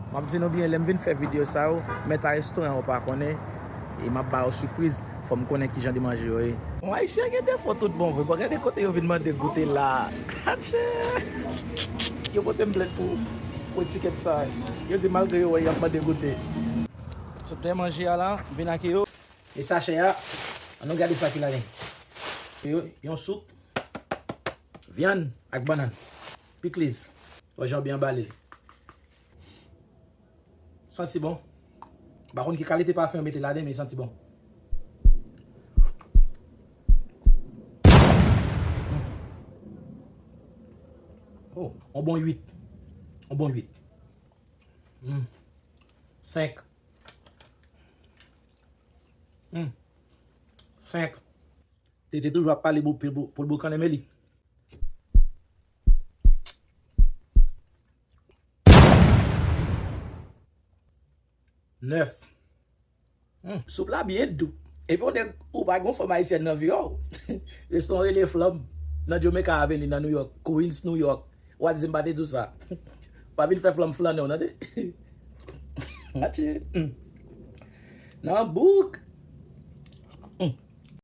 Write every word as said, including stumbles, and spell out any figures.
M ap di nou byen, lè m vin fè videyo sa yo, mèt a restoran yo pa konnen, e m ap ba yo sipriz, fò m konnen kijan de manje yo ye. Bon, Ayisyen gen defo tout bon vre, bon, gade kote yo vin mande goute la. Atchè! Yo pote m plent pou, pou etikèt sa. Yo di malgre yo wè y ap mande goute. Sot dèyè manje a la, m vin ak yo. E sachè a, ann nou gade sa ki ladan. Yo, yon soup, vyann ak bannann. Pikliz. Wè jan w byen anbale l. Santi bon. M pa konn ki kalite pafen yo mete ladan, men santi bon. Oh, on bon uit. On bon uit. Hmm. Senk. Hmm. Senk. Tete toujou ap pale pou, pou, pou l boukannen men li. Nèf. Hmm, soup la byen dou. Epi w nèg, ou pa gon fanm ayisyèn nan vi w. Restoran rele Flanm nan Jamaica Avenue nan New York, Queens, New York. W a di m pa te di w sa. Pa vin fè flanm flannen w, tande? Atchè. Hmm. Nan bouk.